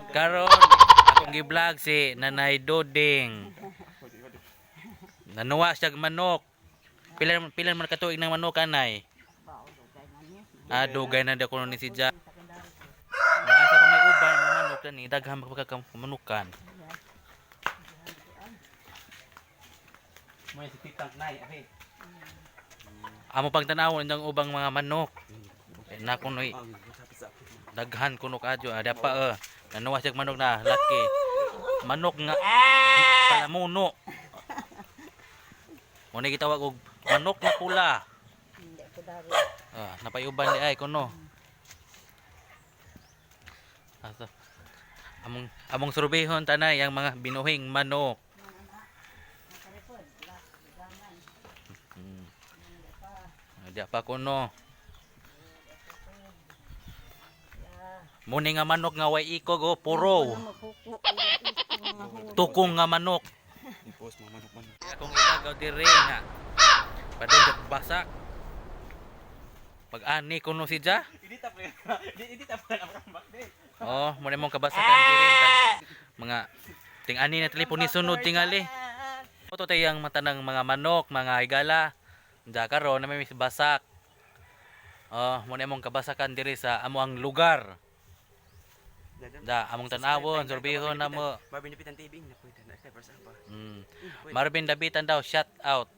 Karon akong gi-vlog si Nanay Doding. Nanuwa siya manok. Pila pila man katuig ng manok, anay? Ah, dugay na daw kuno ni si Ja. Nakaasa pa may uban ng manok ni daghan pagkamanukan. Mo si Titang Nay, ahe. Amo pang tanawon ang ubang mga manok. Eh, na kunoy daghan kuno kadyo ada pa eh. Nanuwa siya manok na laki. Manok nga palamuno. Mo ni gitawag og manok na pula. Hindi ko dari. Ah, napayuban di ay kuno. Ato. Among among surbihon tanay ang mga binuhing manok. Diya pa kuno. Muni nga manok nga way ikog o puro. Makuku. Tukong nga manok. I-post mga manok-manok. Akong ilagaw diri nga. Padung sa basak. Pag-ani kuno si Ja. Hindi ta pa. Hindi ta pa ang kambak de. Oh, mo mong kabasakan diri mga ting-ani na telepono ni sunod tingali. Ito tayo ang mata ng mga manok, mga higala. Diya karon na may basak. Oh, mo mong kabasakan diri sa amo ang lugar. Da, among tan-awon, sorbihon na mo. Marvin Dapitan TV na pwede na kay sa pa. Marvin Dabitan daw, shout out.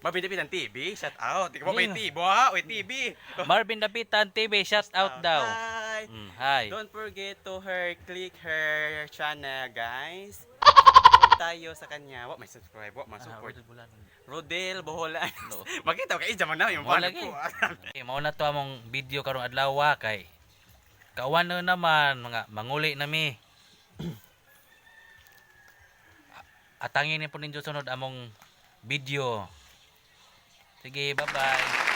Marvin Dapitan TV, shout out. Di ka ba may TV, ha? Oy TV. Marvin Dabitan TV, shout out daw. Hi. Hi. Don't forget to her click her channel, guys. Support tayo sa kanya. Wa may subscribe, wa may support. Rodel Boholan. No. Makita ka ija man na yung Mo paano lagi. ko. Okay, mao na to among video karong adlaw kay kawan na naman mga manguli nami. Atangin ni po ninyo sunod among video. Sige, bye-bye.